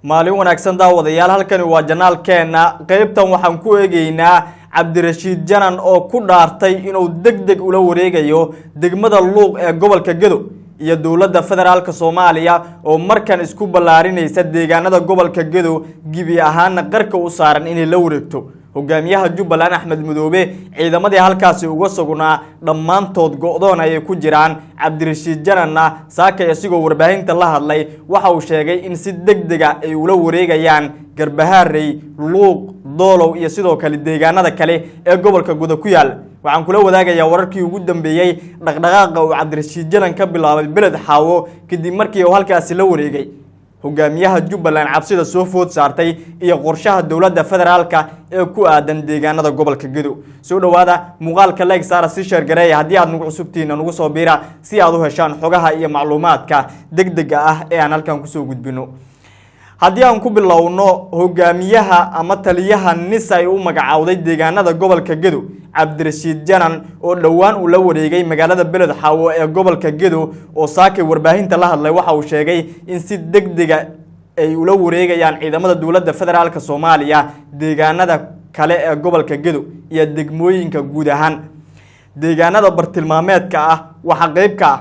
Maalin wanaagsan, daawadayaal. Halkani waa janaalkeena. Qeybtan waxaan ku eegeynaa Cabdirashiid Janan oo ku dhaartay inuu deg deg ula wareegayo degmada Luuq ee gobolka Gedo, iyo dowladda federaalka Soomaaliya oo markan isku ballaarinaysa deegaanada gobolka Gedo, gebi ahaana qarka u saaran inay la wareegto. Hogaamiyaha Jubbaland Axmed Madoobe ciidamadii halkaasi uga sugnaa dhammaantood go'doon ayay ku jiraan. Cabdirashiid Jananna saakay isigoo warbaahinta la hadlay waxa uu sheegay in si deg dega ay ula wareegayaan Garbahaarey, Luuq, Doolow iyo sidoo kale deegaanada kale ee gobolka Guda ku yaal. Waxaan kula wadaagayaa wararkii ugu dambeeyey dhaqdhaqaaqa uu Cabdirashiid Janan ka bilaabay Beled Xaawo kadib markii uu halkaasi la wareegay, hogaamiyaha Jubbaland cabsida soo food saartay iyo qorshaha dowladda federaalka ee ku aadan deegaanada gobolka Gedo. Soo dhowaada, muuqaalka like saara, si share gareeya. Haddii aad nagu cusubtihiina, nagu soo biira si aad u heshaan xogaha iyo macluumaadka degdega ah ee aan halkan kusoo gudbino. Haddii aan ku bilowno, hogaamiyaha ama taliyaha NISA ay u magacaawday deegaanada gobolka Gedo, Cabdirashiid Janan, oo dhowaan uu la wareegay magaalada Beled Xaawo ee gobolka Gedo, oo saakay warbaahinta la hadlay, waxa uu sheegay in si deg dega ay ula wareegayaan ciidamada dowladda federaalka Soomaaliya deegaanada kale ee gobolka Gedo iyo degmooyinka guud ahaan. Deegaanada bartilmaameedka ah waxaa qeyb ka ah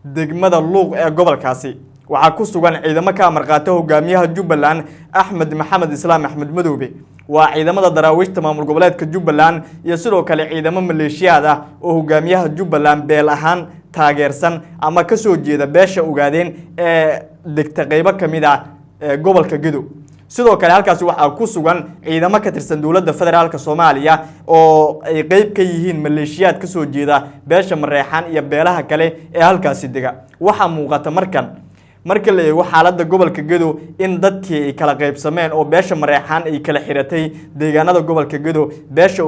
degmada Luuq ee gobolkaasi. Waxaa ku sugan ciidamo ka amarqaata hogaamiyaha Jubbaland Axmed Maxamed Islaam Axmed Madoobe. Waa ciidamada daraawiishta maamul goboleedka Jubbaland iyo sidoo kale ciidamo maleeshiyaad ah oo hogaamiyaha Jubbaland beel ahaan taageersan ama kasoo jeeda beesha Ogaadeen ee degta qeybo ka mid ah ee gobolka Gedo. Sidoo kale halkaasi waxaa ku sugan ciidamo ka tirsan dowladda federaalka Soomaaliya oo ay qeyb ka yihiin maleeshiyaad kasoo jeeda beesha Mareexaan iyo beelaha kale ee halkaasi dega. Waxaa muuqata markan, marka la eego xaaladda gobolka Gedo, in dadkii ay kala qaybsameen oo beesha Mareexaan ay kala xiratay deegaanada gobolka Gedo, beesha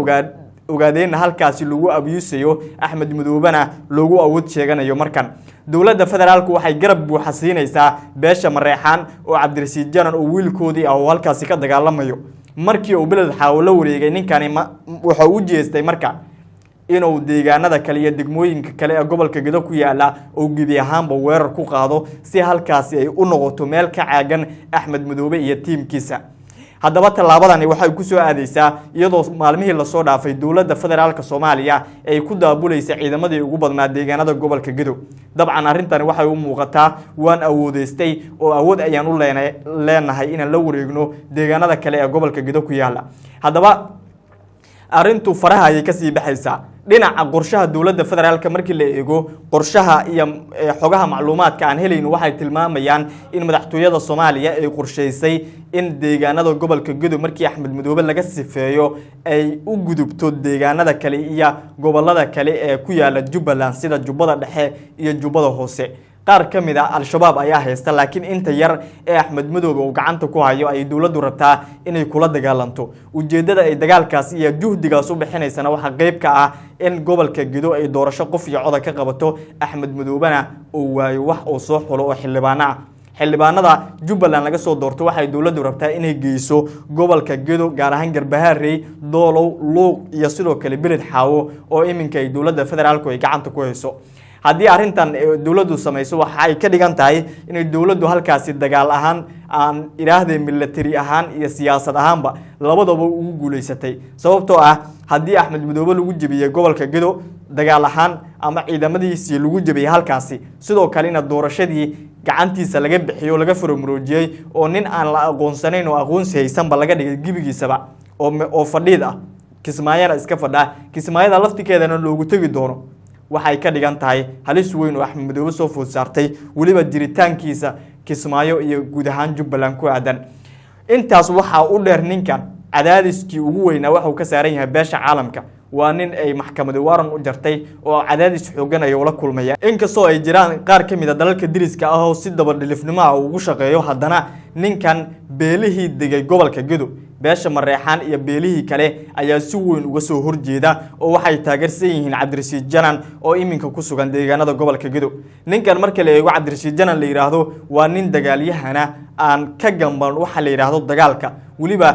Ogaadeenna halkaasi lagu abyuusayo, Axmed Madoobena loogu awood sheeganayo. Markan dowladda federaalku waxay garab buuxa siinaysaa beesha Mareexaan oo Cabdirashiid Janan oo wiilkoodii ah oo halkaasi ka dagaalamayo. Markii uu Beled Xaawo la wareegay ninkani, ma wuxuu u jeestay marka inuu deegaanada kale iyo degmooyinka kale ee gobolka Gedo ku yaala oo gebi ahaanba weerar ku qaado, si halkaasi ay u noqoto meel ka caagan Axmed Madoobe iyo tiimkiisa. Haddaba tallaabadani waxay ku soo aadeysaa iyadoo maalmihii lasoo dhaafay dowladda federaalka Soomaaliya ay ku daabulaysa ciidamadii ugu badnaa deegaanada gobolka Gedo. Dabcan arrintani waxay u muuqataa waan awoodeystay oo awood ayaan u leenahay inaan la wareegno deegaanada kale ee gobolka Gedo ku yaala. Haddaba arrintu faraha ayay kasii baxaysaa. Dhinaca qorshaha dowladda federaalka markii la eego, qorshaha iyo xogaha macluumaadka aan helayno waxay tilmaamayaan in madaxtooyada Soomaaliya ay qorshaysay in deegaanada gobolka Gedo markii Axmed Madoobe laga sifeeyo ay u gudubto deegaanada kale iyo gobolada kale ee ku yaala Jubbaland, sida Jubbada Dhexe iyo Jubbada Hoose. Qaar ka mid a Al-Shabaab ayaa haysta, laakiin inta yar ee Axmed Madoobe uu gacanta ku hayo ayay dowladdu rabtaa inay kula dagaalanto. Ujeeddada ay dagaalkaas iyo juhdigaas u bixinaysana waxaa qeyb ka ah in gobolka Gedo ay doorasho qof iyo coda ka qabato, Axmed Madoobena uu waayo wax uu soo xulo oo xildhibaano ah. Xildhibaanada Jubbaland laga soo doorto waxay dowladdu rabtaa inay geyso gobolka Gedo, gaar ahaan Garbahaarey, Doolow, Luuq iyo sidoo kale Beled Xaawo oo iminka ay dowladda federaalku ay gacanta ku hayso. Haddii arrintan dowladdu samayso, waxa ay ka dhigan tahay inay dowladdu halkaasi dagaal ahaan, aan idhaahday military ahaan iyo siyaasad ahaanba labadaba ugu guulaysatay, sababtoo ah haddii Axmed Madoobe lagu jebiyey gobolka Gedo dagaal ahaan ama ciidamadiisii lagu jebiyey halkaasi, sidoo kalena doorashadii gacantiisa laga bixiyey oo laga faramuroojiyey oo nin aan la aqoonsanayn oo aqoonsi haysanba laga dhigay gebigiisaba oo fadhiid ah, Kismaayana iska fadhaa, Kismaayada laftikeedana loogu tegi doono, waxay ka dhigan tahay halis weyn oo Axmed Madoobe soo food saartay, weliba jiritaankiisa Kismaayo iyo guud ahaan Jubbaland ku aadan. Intaas waxaa u dheer, ninkan cadaadiskii ugu weynaa waxuu ka saaran yahay beesha caalamka. Waa nin ay maxkamadi waran u jartay oo cadaadis xoogan ay ula kulmaya. Inkastoo ay jiraan qaar ka mid a dalalka diriska ah oo si dabadhilifnimo ah ugu shaqeeyo, haddana ninkan beelihii degay gobolka Gedo Beesha Mareexaan iyo beelihii kale ayaa si weyn uga soo horjeeda oo waxay taageersan yihiin Cabdirashiid Janan oo iminka ku sugan deegaanada gobolka Gedo. Ninkan marka la eego Cabdirashiid Janan la yidhaahdo waa nin dagaalyahana aan ka gamban waxa la yidhaahdo dagaalka. Weliba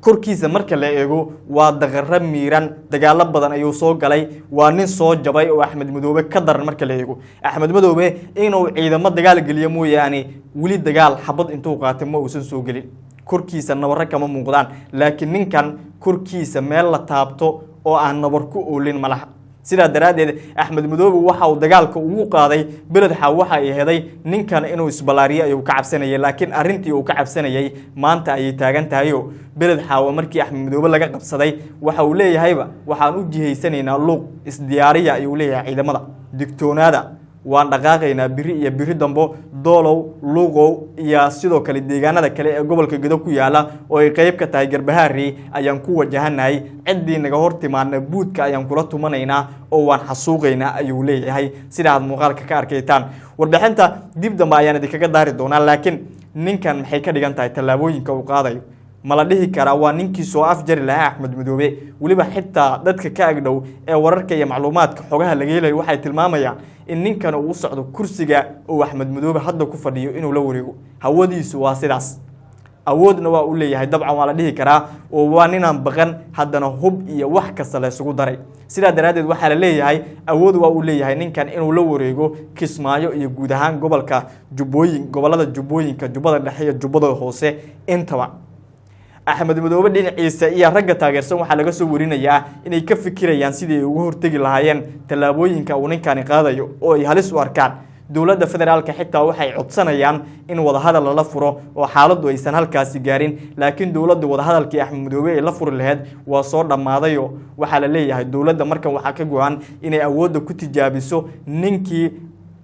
korkiisa marka la eego waa daqaro miiran, dagaalo badan ayuu soo galay, waa nin soo jabay oo Axmed Madoobe ka daran. Marka la eego Axmed Madoobe inuu ciidamo dagaal geliyo mooyaane, weli dagaal xabad intuu qaatay ma uusan soo gelin, korkiisa nabarro kama muuqdaan, laakiin ninkan korkiisa meel la taabto oo aan nabar ku oolin ma laha. Sidaa daraaddeed Axmed Madoobe waxa uu dagaalka ugu qaaday Beledxa waxa ay heday ninkan inuu isballaariyo ayuu ka cabsanayay, laakiin arrintii uu ka cabsanayay maanta ayay taagan tahayo. Beled Xaawo markii Axmed Madoobe laga qabsaday, waxa uu leeyahayba waxaan u jihaysanaynaa Luuq, isdiyaariya ayuu leeyahay ciidamada, digtoonaada, waan dhaqaaqaynaa biri iyo biri dambo. Doolow, Luuqow iyo sidoo kale deegaanada kale ee gobolka Gedo ku yaala oo ay qeyb ka tahay Garbahaarey ayaan ku wajahanahay, ciddii naga hor timaadna buudka ayaan kula tumanaynaa oo waan xasuuqaynaa ayuu leeyahay, sida aad muuqaalka ka arkaytaan. Warbixinta dib dambe ayaan idinkaga daari doonaa, laakiin ninkan maxay ka dhigan tahay tallaabooyinka uu qaadayo? Ma la dhihi karaa waa ninkii soo afjari lahaa Axmed Madoobe? Weliba xitaa dadka ka agdhow ee wararka iyo macluumaadka xogaha laga helayo waxay tilmaamayaan in ninkan uu u socdo kursiga uu Axmed Madoobe hadda ku fadhiyo inuu la wareego. Hawadiisu waa sidaas, awoodna waa u leeyahay dabcan, waa la dhihi karaa oo waa ninaan baqan, haddana hub iyo wax kasta la isugu daray. Sidaa daraaddeed waxaa la leeyahay awood waa uu leeyahay ninkan inuu la wareego Kismaayo iyo guud ahaan gobolka Jubbooyin, gobolada Jubbooyinka, Jubbada Dhexe iyo Jubbada Hoose intaba. Axmed Madoobe dhinaciisa iyo ragga taageersan waxaa laga soo warinayaa inay ka fikirayaan sidii ay uga hortegi lahaayeen tallaabooyinka uu ninkani qaadayo oo ay halis u arkaan. Dowladda federaalka xitaa waxay codsanayaan in wadahadal lala furo oo xaaladdu aysan halkaasi gaarin, laakiin dowladda wadahadalkii Axmed Madoobe ay la furi lahayd waa soo dhammaadayo. Waxaa la leeyahay dowladda markan waxaa ka go-an inay awoodda ku tijaabiso, ninkii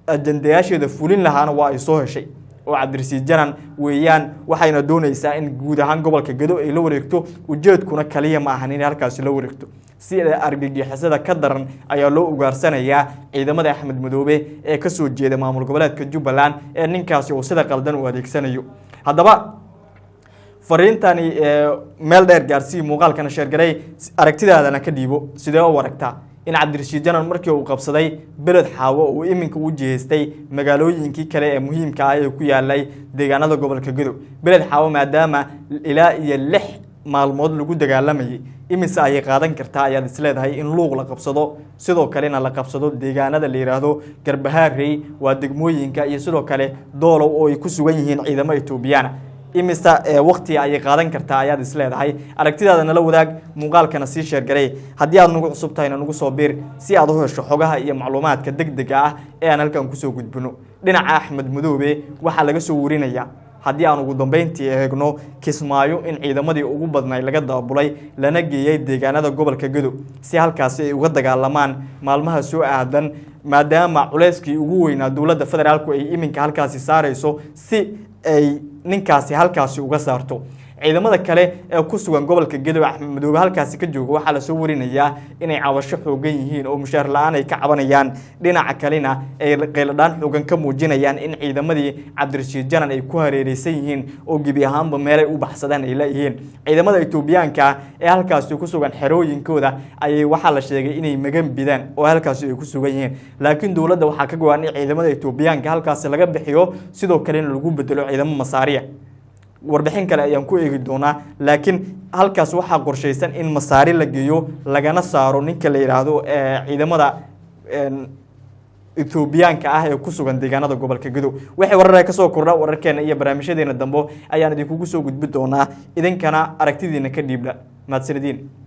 ajandayaasheeda fulin lahaana waa ay soo heshay oo Cabdirasiid Janan weeyaan, waxayna doonaysaa in guud ahaan gobolka Gedo ay la wareegto. Ujeedkuna kaliya ma ahan inay halkaasi la wareegto, sida argagixisada ka daran ayaa loo ugaarsanayaa ciidamada Axmed Madoobe ee kasoo jeeda maamul goboleedka Jubbaland ee ninkaasi uu sida qaldan u adeegsanayo. Haddaba fariintani meel dheer gaarsii, muuqaalkana share garey, aragtidaadana ka dhiibo. Sidee u aragtaa in Cabdirashiid Janan markii uu qabsaday Beled Xaawo uu iminka u jihaystay magaalooyinkii kale ee muhiimka ah ee ku yaalay deegaanada gobolka Gedo? Beled Xaawo maadaama ilaa iyo 6 maalmood lagu dagaalamayay, imise ayay qaadan kartaa ayaad isleedahay in Luuq la qabsado, sidoo kalena la qabsado deegaanada la yidhaahdo Garbahaarey, waa degmooyinka, iyo sidoo kale Doolow oo ay ku sugan yihiin ciidamo Etoobiyaana? Imise wakti ayay qaadan kartaa ayaad isleedahay? Aragtidaada nala wadaag, muuqaalkana sii share garey. Haddii aad nagu cusub tahayna nagu soo biir si aad u hesho xogaha iyo macluumaadka deg dega ah ee aan halkan kusoo gudbino. Dhinaca Axmed Madoobe waxaa laga soo warinayaa, haddii aan ugu dambeyntii eegno Kismaayo, in ciidamadii ugu badnay laga daabulay lana geeyey deegaanada gobolka Gedo si halkaasi ay uga dagaalamaan maalmaha soo aadan, maadaama culeyskii ugu weynaa dowladda federaalku ay iminka halkaasi saarayso si ay ninkaasi halkaasi uga saarto. Ciidamada kale ee ku sugan gobolka Gedo, Axmed Madoobe halkaasi ka jooga, waxaa lasoo warinayaa inay cabasho xoogan yihiin oo mushaar la-aan ay ka cabanayaan, dhinaca kalena ay qayladhaan xoogan ka muujinayaan in ciidamadii Cabdirashiid Janan ay ku hareereysan yihiin oo gebi ahaanba meelay u baxsadaan ay leeyihiin. Ciidamada Etoobiyaanka ee halkaasi ku sugan xerooyinkooda ayay waxaa la sheegay inay magan bidaan oo halkaasi ay ku sugan yihiin, laakiin dowladda waxaa ka go-an in ciidamada Etoobiyaanka halkaasi laga bixiyo, sidoo kalena lagu bedelo ciidamo Masaariya. Warbixin kale ayaan ku eegi doonaa, laakiin halkaas waxaa qorshaysan in Masaari la geeyo lagana saaro ninka la yidhaahdo ciidamada Etoobiyaanka ah ee ku sugan deegaanada gobolka Gedo. Waxay warar kasoo kordha wararkeena iyo barnaamijyadeena dambo ayaan idinkugu soo gudbi doonaa. Idinkana aragtidiina ka dhiibla. Mahadsanediin.